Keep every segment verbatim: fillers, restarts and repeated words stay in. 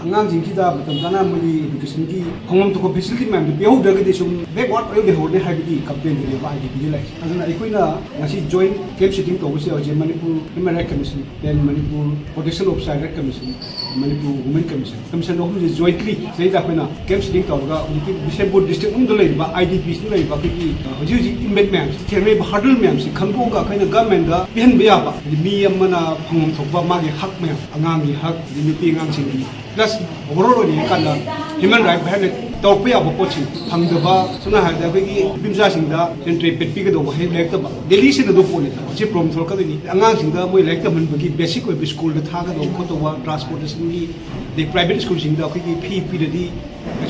ꯑꯉꯥꯡꯁꯤꯡꯁꯤꯗ ꯃꯇꯝ ꯆꯥꯅ ꯃꯣꯏꯒꯤ educationꯒꯤ ꯐꯪꯐꯝ ꯊꯣꯛꯄ facility ꯃꯌꯥꯝꯗꯣ ꯄꯤꯍꯧꯗ꯭ꯔꯒꯗꯤ ꯁꯨꯝ backward ꯑꯣꯏꯍꯧꯗꯦ ꯍꯧꯔꯅꯤ ꯍꯥꯏꯕꯒꯤ complainꯗꯨꯅꯦꯕ IDPꯗ ꯂꯩꯔꯤꯁꯦ꯫ ꯑꯗꯨꯅ ꯑꯩꯈꯣꯏꯅ ꯉꯁꯤ joint camp sitting ꯇꯧꯕꯁꯦ ꯍꯧꯖꯤꯛ Manipur Human Rights Commission, then Manipur Protection of Child Rights Commission, Manipur Women Commission, commission ꯑꯍꯨꯝꯁꯦ jointly ꯁꯤꯗꯩꯗ ꯑꯩꯈꯣꯏꯅ camp sitting ꯇꯧꯔꯒ ꯍꯧꯖꯤꯛꯀꯤ ꯕꯤꯁꯦꯝꯄꯨꯔ district ꯃꯅꯨꯡꯗ ꯂꯩꯔꯤꯕ IDPꯁꯤꯡ ꯂꯩꯔꯤꯕ ꯑꯩꯈꯣꯏꯒꯤ, ꯑ, ꯍꯧꯖꯤꯛ ꯍꯧꯖꯤꯛ inmate ꯃꯌꯥꯝꯁꯤ, ꯊꯦꯡꯅꯔꯤꯕ hurdle ꯃꯌꯥꯝꯁꯤ ꯈꯪꯗꯣꯛꯑꯒ ꯑꯩꯈꯣꯏꯅ governmentꯗ ꯄꯤꯍꯟꯕ ꯌꯥꯕ, ꯍꯥꯏꯗꯤ ꯃꯤ ꯑꯃꯅ ꯐꯪꯐꯝ ꯊꯣꯛꯄ ꯃꯥꯒꯤ ꯍꯛ ꯃꯌꯥꯝ, ꯑꯉꯥꯡꯒꯤ ꯍꯛ, ꯑꯗꯩ ꯅꯨꯄꯤ ꯑꯉꯥꯡꯁꯤꯡꯒꯤ, plus overall ꯑꯣꯏꯅ ꯌꯦꯡꯉꯀꯥꯟꯗ human right violate ꯇꯧꯔꯛꯄ ꯌꯥꯕ ꯄꯣꯠꯁꯤꯡ ꯐꯪꯗꯕ, ꯁꯝꯅ ꯍꯥꯏꯔꯕꯗ ꯑꯩꯈꯣꯏꯒꯤ ꯅꯨꯄꯤ ꯃꯆꯥꯁꯤꯡꯗ ꯁꯦꯟꯇ꯭ꯔꯦ ꯄꯦꯠꯄꯤꯒꯗꯧꯕ ꯍꯦꯛ ꯂꯩꯔꯛꯇꯕ, ꯗꯦꯜꯂꯤ ꯁꯤꯗ ꯑꯗꯨ ꯄꯣꯠꯅꯤꯗ ꯁꯤ problem ꯊꯣꯛꯂꯛꯀꯗꯣꯏꯅꯤ꯫ ꯑꯉꯥꯡꯁꯤꯡꯗ ꯃꯣꯏ ꯂꯥꯏꯔꯤꯛ ꯇꯝꯍꯟꯕꯒꯤ basic ꯑꯣꯏꯕ schoolꯗ ꯊꯥꯒꯗꯧꯕ ꯈꯣꯠꯇꯧꯕ, transportationꯒꯤ, ꯑꯗꯩ private schoolꯁꯤꯡꯗ ꯑꯩꯈꯣꯏꯒꯤ fee ꯄꯤꯔꯗꯤ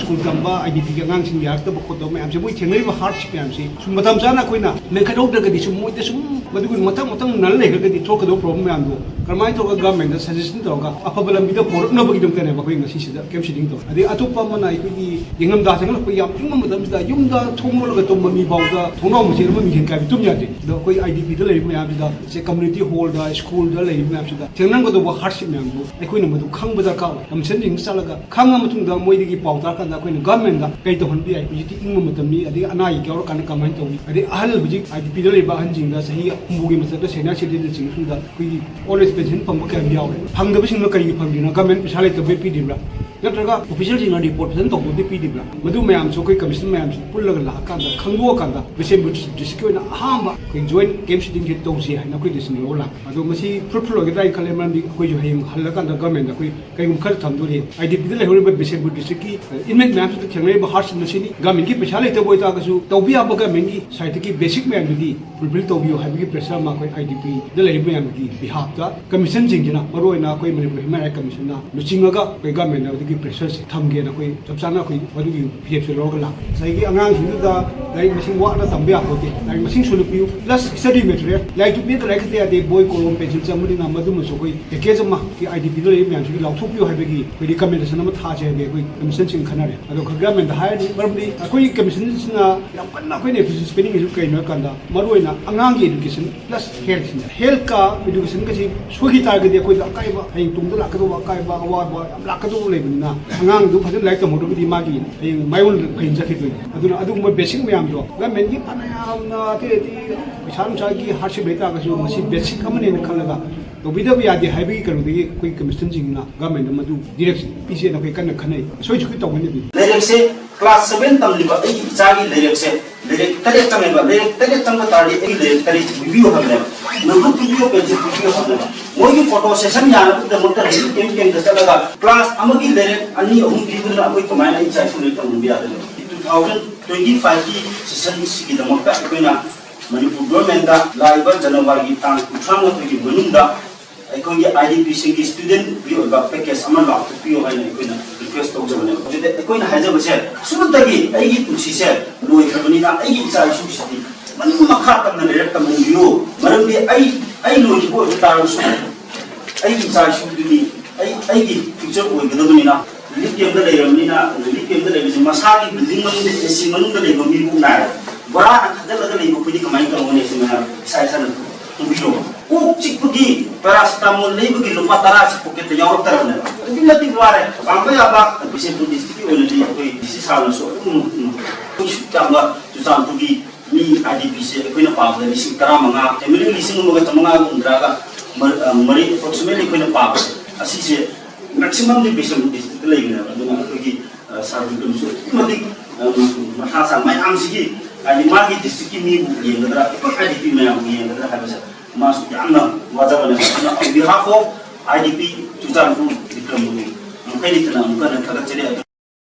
school ꯇꯝꯕ IDPꯒꯤ ꯑꯉꯥꯡꯁꯤꯡ ꯌꯥꯔꯛꯇꯕ ꯈꯣꯠꯇꯕ ꯃꯌꯥꯝꯁꯦ ꯃꯣꯏ ꯊꯦꯡꯅꯔꯤꯕ hardship ꯃꯌꯥꯝꯁꯦ ꯁꯨꯝ ꯃꯇꯝ ꯆꯥꯅ ꯑꯩꯈꯣꯏꯅ ꯃꯦꯟꯈꯠꯍꯧꯗ꯭ꯔꯒꯗꯤ ꯁꯨꯝ ꯃꯣꯏꯗ ꯁꯨꯝ ꯃꯗꯨꯒꯤ ꯃꯊꯪ ꯃꯊꯪ ꯅꯜ ꯂꯩꯈ꯭ꯔꯒꯗꯤ ꯊꯣꯛꯀꯗꯧꯕ problem ꯃꯌꯥꯝꯗꯣ ꯀꯔꯝꯍꯥꯏꯅ ꯇꯧꯔꯒ governmentꯗ suggestion ꯇꯧꯔꯒ ꯑꯐꯕ ꯂꯝꯕꯤꯗ ꯄꯣꯔꯛꯅꯕꯒꯤꯗꯃꯛꯇꯅꯦꯕ ꯑꯩꯈꯣꯏ ꯉꯁꯤꯁꯤꯗ camp sitting ꯇꯧꯔꯤ꯫ ꯑꯗꯩ ꯑꯇꯣꯞꯄ ꯑꯃꯅ ꯑꯩꯈꯣꯏꯒꯤ ꯏꯪꯊꯝꯊꯥ ꯆꯪꯂꯛꯄ ꯌꯥꯝ ꯏꯪꯕ ꯃꯇꯝꯁꯤꯗ ꯌꯨꯝꯗ ꯊꯣꯡ ꯂꯣꯜꯂꯒ ꯇꯨꯝꯕ ꯃꯤ ꯐꯥꯎꯗ ꯊꯣꯡꯅꯥꯎ ꯃꯆꯦꯠ ꯑꯃ ꯃꯤꯡꯁꯦꯜ ꯀꯥꯏꯕ ꯇꯨꯝ ꯌꯥꯗꯦ꯫ ꯑꯗꯣ ꯑꯩꯈꯣꯏ IDPꯗ ꯂꯩꯔꯤꯕ ꯃꯌꯥꯝꯁꯤꯗ ꯁꯦ community hallꯗ, schoolꯗ ꯂꯩꯔꯤꯕ ꯃꯌꯥꯝꯁꯤꯗ ꯊꯦꯡꯅꯒꯗꯧꯕ hardship ꯃꯌꯥꯝꯗꯣ ꯑꯩꯈꯣꯏꯅ ꯃꯗꯨ ꯈꯪꯕ ꯗꯔꯀꯥꯔ ꯑꯣꯏ꯫ Commissionꯁꯤꯡꯗ ꯆꯠꯂꯒ ꯈꯪꯉ ꯃꯇꯨꯡꯗ ꯃꯣꯏꯗꯒꯤ ꯄꯥꯎ ꯇꯥꯔꯀꯥꯟꯗ ꯑꯩꯈꯣꯏꯅ governmentꯗ ꯀꯩ ꯇꯧꯍꯟꯕ ꯌꯥꯏ? ꯍꯧꯖꯤꯛꯇꯤ ꯏꯪꯕ ꯃꯇꯝꯅꯤ, ꯑꯗꯒꯤ ꯑꯅꯥ ꯑꯌꯦꯛ ꯌꯥꯎꯔꯀꯥꯟꯗ ꯀꯃꯥꯏꯅ ꯇꯧꯅꯤ? ꯑꯗꯩ ꯑꯍꯜ, ꯍꯧꯖꯤꯛ IDPꯗ ꯂꯩꯔꯤꯕ ꯑꯍꯟꯁꯤꯡꯗ ꯆꯍꯤ ꯍꯨꯝꯐꯨꯒꯤ ꯃꯊꯛꯇ senior citizenꯁꯤꯡꯁꯤꯗ ꯑꯩꯈꯣꯏꯒꯤ old age pension ꯐꯪꯕ ꯀꯌꯥꯝ ꯌꯥꯎꯔꯦ? ꯐꯪꯗꯕꯁꯤꯡꯅ ꯀꯔꯤꯒꯤ ꯐꯪꯗ꯭ꯔꯤꯅꯣ? Government ꯄꯩꯁꯥ ꯂꯩꯇꯕꯩ ꯄꯤꯗ꯭ꯔꯤꯕ꯭ꯔꯥ? ꯅꯠꯇ꯭ꯔꯒ officialꯁꯤꯡꯅ report ꯐꯖꯅ ꯇꯧꯗꯕꯗꯤ ꯄꯤꯗ꯭ꯔꯤꯕ꯭ꯔꯥ? ꯃꯗꯨ ꯃꯌꯥꯝꯁꯨ ꯑꯩꯈꯣꯏ commission ꯃꯌꯥꯝꯁꯤ ꯄꯨꯜꯂꯒ ꯂꯥꯛꯑꯀꯥꯟꯗ ꯈꯪꯗꯣꯛꯑꯀꯥꯟꯗ ꯕꯤꯁꯦꯝꯄꯨꯔ districtꯀꯤ ꯑꯣꯏꯅ ꯑꯍꯥꯟꯕ ꯑꯩꯈꯣꯏ joint camp sittingꯁꯦ ꯇꯧꯁꯤ ꯍꯥꯏꯅ ꯑꯩꯈꯣꯏ decision ꯂꯧꯔ ꯂꯥꯛꯄ꯫ ꯑꯗꯣ ꯃꯁꯤ fruitful ꯑꯣꯏꯒꯗ꯭ꯔꯥ ꯍꯥꯏꯅ ꯈꯜꯂꯦ, ꯃꯔꯝꯗꯤ ꯑꯩꯈꯣꯏꯁꯨ ꯍꯌꯦꯡ ꯍꯜꯂꯀꯥꯟꯗ governmentꯗ ꯑꯩꯈꯣꯏ ꯀꯩꯒꯨꯝꯕ ꯈꯔ ꯊꯝꯗꯣꯔꯤ꯫ IDPꯗ ꯂꯩꯍꯧꯔꯤꯕ ꯕꯤꯁꯦꯝꯄꯨꯔ districtꯀꯤ inmate ꯃꯌꯥꯝꯁꯤꯗ ꯊꯦꯡꯅꯔꯤꯕ hardship ꯑꯁꯤꯅꯤ꯫ Governmentꯀꯤ ꯄꯩꯁꯥ ꯂꯩꯇꯕ ꯑꯣꯏꯇꯥꯔꯒꯁꯨ ꯇꯧꯕ ꯌꯥꯕ governmentꯀꯤ sideꯇꯒꯤ basic ꯃꯌꯥꯝꯗꯨꯗꯤ fulfill ꯇꯧꯕꯤꯌꯨ ꯍꯥꯏꯕꯒꯤ pressure ꯑꯃ ꯑꯩꯈꯣꯏ IDPꯗ ꯂꯩꯔꯤꯕ ꯃꯌꯥꯝꯒꯤ behalfꯇ commissionꯁꯤꯡꯁꯤꯅ, ꯃꯔꯨꯑꯣꯏꯅ ꯑꯩꯈꯣꯏ ꯃꯅꯤꯄꯨꯔ Human Rights Commissionꯅ ꯂꯨꯆꯤꯡꯉꯒ ꯑꯩꯈꯣꯏ governmentꯅ ꯍꯧꯖꯤꯛ ꯒꯤ ꯄ꯭ꯔꯦꯁꯔꯁꯦ ꯊꯝꯒꯦꯅ ꯑꯩꯈꯣꯏ ꯆꯞ ꯆꯥꯅ ꯑꯩꯈꯣꯏ ꯃꯗꯨꯒꯤ ꯐꯤꯔꯦꯞꯁꯦ ꯂꯧꯔꯒ ꯂꯥꯛꯄꯅꯤ꯫ ꯉꯁꯥꯏꯒꯤ ꯑꯉꯥꯡꯁꯤꯡꯗꯨꯗ ꯂꯥꯏꯔꯤꯛ ꯃꯁꯤꯡ ꯋꯥꯠꯅ ꯇꯝꯕ ꯌꯥꯄꯣꯠꯇꯦ, ꯂꯥꯏꯔꯤꯛ ꯃꯁꯤꯡ ꯁꯨꯅ ꯄꯤꯌꯨ, ꯄ꯭ꯂꯁ ꯁ꯭ꯇꯗꯤ ꯃꯦꯇꯔꯤꯌꯦꯜ, ꯂꯥꯏꯔꯤꯛꯇꯨ ꯄꯤꯗ ꯂꯥꯏꯔꯤꯛ ꯈꯛꯇ ꯌꯥꯗꯦ, ꯕꯣꯏ, ꯀꯣꯂꯣꯝ, ꯄꯦꯟꯁꯤꯜ ꯆꯪꯕꯅꯤꯅ ꯃꯗꯨꯃꯁꯨ ꯑꯩꯈꯣꯏ ꯄꯦꯀꯦꯖ ꯑꯃ ꯑꯥꯏ ꯗꯤ ꯄꯤꯗ ꯂꯩꯔꯤꯕ ꯃꯌꯥꯝꯁꯤꯒꯤ ꯂꯥꯎꯊꯣꯛꯄꯤꯌꯨ ꯍꯥꯏꯕꯒꯤ ꯑꯩꯈꯣꯏ ꯔꯤꯀꯃꯦꯟꯗꯦꯁꯟ ꯑꯃ ꯊꯥꯁꯦ ꯍꯥꯏꯕꯒꯤ ꯑꯩꯈꯣꯏ ꯀꯃꯤꯁꯟꯁꯤꯡ ꯈꯟꯅꯔꯦ꯫ ꯑꯗꯣ ꯒꯚꯔꯟꯃꯦꯟꯗ ꯍꯥꯏꯔꯅꯤ, ꯃꯔꯝꯗꯤ ꯑꯩꯈꯣꯏꯒꯤ ꯀꯃꯤꯁꯟꯁꯤꯅ ꯌꯥꯝ ꯀꯟꯅ ꯑꯩꯈꯣꯏꯅ ꯑꯦꯝꯐꯦꯁꯤꯁ ꯄꯤꯅꯤꯡꯉꯤꯁꯤ ꯀꯩꯅꯣ ꯍꯥꯏ ꯀꯥꯟꯗ, ꯃꯔꯨꯑꯣꯏꯅ ꯑꯉꯥꯡꯒꯤ ꯏꯗꯨꯀꯦꯁꯟ ꯄ꯭ꯂꯁ ꯍꯦꯜꯊꯁꯤꯅ, ꯍꯦꯜꯊꯀ ꯏꯗꯨꯀꯦꯁꯟꯒꯁꯤ ꯁꯣꯏꯈꯤ ꯇꯥꯔꯒꯗꯤ ꯑꯩꯈꯣꯏꯗ ꯑꯀꯥꯏꯕ, ꯍꯌꯦꯡ ꯇꯨꯡꯗ ꯂꯥꯛꯀꯗꯧꯕ ꯑꯀꯥꯏꯕ, ꯑꯋꯥꯕ ꯌꯥꯝ ꯂꯥꯛꯀꯗꯧꯕ ꯂꯩꯕꯅꯤꯅ, ꯑꯉꯥꯡꯗꯨ ꯐꯖꯅ ꯂꯥꯏꯔꯤꯛ ꯇꯝꯍꯧꯗ꯭ꯔꯒꯗꯤ ꯃꯥꯒꯤ ꯍꯌꯦꯡ ꯃꯌꯣꯟ ꯐꯩꯅ ꯆꯠꯈꯤꯗꯣꯏꯅꯤ꯫ ꯑꯗꯨꯅ ꯑꯗꯨꯒꯨꯝꯕ ꯕꯦꯁꯤꯛ ꯃꯌꯥꯝꯗꯣ ꯒꯚꯔꯟꯃꯦꯟꯒꯤ ꯐꯅꯌꯥꯝꯅ ꯑꯇꯩ ꯑꯇꯩ ꯄꯩꯁꯥ ꯅꯨꯡꯁꯥꯒꯤ ꯍꯥꯔꯗꯁꯤꯞ ꯂꯩꯇꯥꯔꯒꯁꯨ ꯃꯁꯤ ꯕꯦꯁꯤꯛ ꯑꯃꯅꯦꯅ ꯈꯜꯂꯒ ꯇꯧꯕꯤꯗꯕ ꯌꯥꯗꯦ ꯍꯥꯏꯕꯒꯤ ꯀꯩꯅꯣꯗꯒꯤ ꯑꯩꯈꯣꯏ ꯀꯃꯤꯁꯟꯁꯤꯡꯅ ꯒꯚꯔꯟꯃꯦꯟꯗ ꯃꯗꯨ ꯗꯤꯔꯦꯛꯁꯟ ꯄꯤꯁꯦꯅ ꯑꯩꯈꯣꯏ ꯀꯟꯅ ꯈꯟꯅꯩ꯫ ꯁꯣꯏꯁꯨ ꯇꯧꯒꯅꯤ ꯑꯗꯨ꯫ ꯂꯥꯏꯔꯤꯛꯁꯦ class seven ꯇꯝꯂꯤꯕ ꯑꯩꯒꯤ ꯏꯆꯥꯒꯤ ꯂꯥꯏꯔꯤꯛꯁꯦ ꯂꯥꯏꯔꯤꯛ ꯇꯔꯦꯠ ꯆꯪꯉꯦꯕ, ꯂꯥꯏꯔꯤꯛ ꯇꯔꯦꯠ ꯆꯪꯕ ꯇꯥꯔꯗꯤ ꯑꯩꯒꯤ ꯂꯥꯏꯔꯤꯛ ꯇꯔꯦꯠꯁꯦ ꯄꯤꯕꯤꯌꯨ ꯍꯥꯏꯕꯅꯦꯕ, ꯅꯣꯠꯕꯨꯛ ꯄꯤꯕꯤꯌꯨ, ꯄꯦꯟꯁꯤꯜ ꯄꯤꯕꯤꯌꯨ ꯍꯥꯏꯕꯅꯦꯕ꯫ ꯃꯣꯏꯒꯤ ꯐꯣꯇꯣ ꯁꯦꯁꯟ ꯌꯥꯅꯕꯒꯤꯗꯃꯛꯇ ꯔꯤꯂꯤꯐ ꯀꯦꯝꯞ ꯀꯦꯝꯞꯇ ꯆꯠꯂꯒ ꯀ꯭ꯂꯥꯁ ꯑꯃꯒꯤ ꯂꯥꯏꯔꯤꯛ ꯑꯅꯤ ꯑꯍꯨꯝ ꯄꯤꯕꯗꯨꯅ ꯑꯩꯈꯣꯏ ꯀꯃꯥꯏꯅ ꯑꯩ ꯏꯆꯥ ꯏꯁꯨ ꯂꯥꯏꯔꯤꯛ ꯇꯝꯍꯟꯕ ꯌꯥꯗꯣꯏꯅꯣ? Two thousand twenty five ꯀꯤ ꯁꯦꯁꯟꯁꯤꯒꯤꯗꯃꯛꯇ ꯑꯩꯈꯣꯏꯅ ꯃꯅꯤꯄꯨꯔ ꯒꯣꯔꯃꯦꯟꯗ ꯂꯥꯛꯏꯕ ꯖꯅꯋꯥꯔꯤꯒꯤ ꯇꯥꯡ ꯀꯨꯟꯊ꯭ꯔꯥ ꯃꯥꯊꯣꯏꯒꯤ ꯃꯅꯨꯡꯗ ꯑꯩꯈꯣꯏꯒꯤ ꯑꯥꯏ ꯗꯤ ꯄꯤꯁꯤꯡꯒꯤ ꯁ꯭ꯇꯨꯗꯦꯟꯒꯤ ꯑꯣꯏꯕ ꯄꯦꯀꯦꯖ ꯑꯃ ꯂꯥꯎꯊꯣꯛꯄꯤꯌꯨ ꯍꯥꯏꯅ ꯑꯩꯈꯣꯏꯅ ꯔꯤꯀ꯭ꯋꯦꯁ ꯇꯧꯖꯕꯅꯦꯕ꯫ ꯑꯗꯨꯗ ꯑꯩꯈꯣꯏꯅ ꯍꯥꯏꯖꯕꯁꯦ, ꯁꯨꯞꯅꯇꯒꯤ ꯑꯩꯒꯤ ꯄꯨꯟꯁꯤꯁꯦ ꯂꯣꯏꯈ꯭ꯔꯕꯅꯤꯅ ꯑꯩꯒꯤ ꯏꯆꯥ ꯏꯁꯨꯁꯤꯗꯤ ꯃꯅꯤꯡ ꯃꯈꯥ ꯇꯝꯅ ꯂꯥꯏꯔꯤꯛ ꯇꯝꯍꯟꯕꯤꯌꯨ, ꯃꯔꯝꯗꯤ ꯑꯩ, ꯑꯩ ꯂꯣꯏꯈꯤꯕ ꯑꯣꯏꯕ ꯇꯥꯔꯒꯁꯨ ꯑꯩꯒꯤ ꯏꯆꯥ ꯏꯁꯨꯗꯨꯗꯤ ꯑꯩ, ꯑꯩꯒꯤ ꯐ꯭ꯌꯨꯆꯔ ꯑꯣꯏꯒꯗꯕꯅꯤꯅ, ꯔꯤꯂꯤꯐ ꯀꯦꯝꯞꯇ ꯂꯩꯔꯕꯅꯤꯅ, ꯔꯤꯂꯤꯐ ꯀꯦꯝꯞꯇ ꯂꯩꯕꯁꯦ ꯃꯁꯥꯒꯤ ꯕꯤꯜꯗꯤꯡ ꯃꯅꯨꯡꯗ ꯑꯦ ꯁꯤ ꯃꯅꯨꯡꯗ ꯂꯩꯕ ꯃꯤꯕꯨ ꯉꯥꯏꯔꯦ꯫ ꯕꯣꯔꯥꯅ ꯈꯟꯖꯜꯂꯒ ꯂꯩꯕ ꯑꯩꯈꯣꯏꯗꯤ ꯀꯃꯥꯏꯅ ꯇꯧꯒꯅꯤ? ꯁꯤ ꯃꯌꯥꯝ ꯏꯁꯥ ꯏꯁꯥꯅ ꯈꯪꯕꯤꯔꯣ꯫ ꯀꯣꯛ ꯆꯤꯛꯄꯒꯤ ꯄꯦꯔꯥꯁꯤꯇꯥꯃꯣꯜ ꯂꯩꯕꯒꯤ ꯂꯨꯄꯥ ꯇꯔꯥꯁꯤ ꯄꯣꯀꯦꯠꯇ ꯌꯥꯎꯔꯛꯇ꯭ꯔꯕꯅꯦꯕ꯫ ꯑꯗꯨꯛꯀꯤ ꯃꯇꯤꯛ ꯋꯥꯔꯦ꯫ ꯄꯥꯝꯕ ꯌꯥꯕ ꯕꯤꯁꯦꯝꯄꯨꯔ ꯗꯤꯁꯇ꯭ꯔꯤꯛꯀꯤ ꯑꯣꯏꯅꯗꯤ ꯑꯩꯈꯣꯏ ꯗꯤ ꯁꯤ ꯁꯥꯔꯅꯁꯨ ꯑꯗꯨꯝ, ꯑꯩꯈꯣꯏ ꯁꯨꯛ ꯌꯥꯝꯕ ꯆꯨꯔꯆꯥꯟꯄꯨꯔꯒꯤ ꯃꯤ ꯑꯥꯏ ꯗꯤ ꯄꯤꯁꯦ ꯑꯩꯈꯣꯏꯅ ꯄꯥꯕꯗ ꯂꯤꯁꯤꯡ ꯇꯔꯥꯃꯉꯥ, ꯐꯦꯃꯤꯂꯤ ꯂꯤꯁꯤꯡ ꯑꯃꯒ ꯆꯥꯃꯉꯥ ꯍꯨꯝꯗ꯭ꯔꯥꯒ ꯃ-, ꯑ, ꯃꯔꯤ approximately ꯑꯩꯈꯣꯏꯅ ꯄꯥꯕꯁꯦ, ꯑꯁꯤꯁꯦ maximum ꯗꯤ ꯕꯤꯁꯅꯨꯄꯨꯔ ꯗꯤꯁꯇ꯭ꯔꯤꯛꯇ ꯂꯩꯕꯅꯦꯕ꯫ ꯑꯗꯨꯅ ꯑꯩꯈꯣꯏꯒꯤ, ꯑ, ꯁꯥꯔ ꯕꯤꯀ꯭ꯔꯝꯁꯨ ꯑꯗꯨꯛꯀꯤ ꯃꯇꯤꯛ, ꯑ, ꯃꯊꯥ ꯁꯥ, ꯃꯌꯥꯝꯁꯤꯒꯤ, ꯍꯥꯏꯗꯤ ꯃꯥꯒꯤ ꯗꯤꯁꯇ꯭ꯔꯤꯛꯀꯤ ꯃꯤꯕꯨ ꯌꯦꯡꯒꯗ꯭ꯔꯥ, ꯑꯩꯈꯣꯏ ꯑꯥꯏ ꯗꯤ ꯄꯤ ꯃꯌꯥꯝꯕꯨ ꯌꯦꯡꯒꯗ꯭ꯔꯥ ꯍꯥꯏꯕꯁꯦ ꯃꯥꯁꯨ ꯌꯥꯝꯅ ꯋꯥꯖꯕꯅꯦꯕ꯫ ꯑꯗꯨꯅ on behalf of I D ꯄꯤ ꯆꯨꯔꯆꯥꯟꯄꯨꯔ ꯕꯤꯀ꯭ꯔꯝꯕꯨ ꯃꯈꯩ ꯂꯩꯇꯅ ꯑꯃꯨꯛꯀ ꯍꯟꯅ ꯊꯥꯒꯠꯆꯔꯤ꯫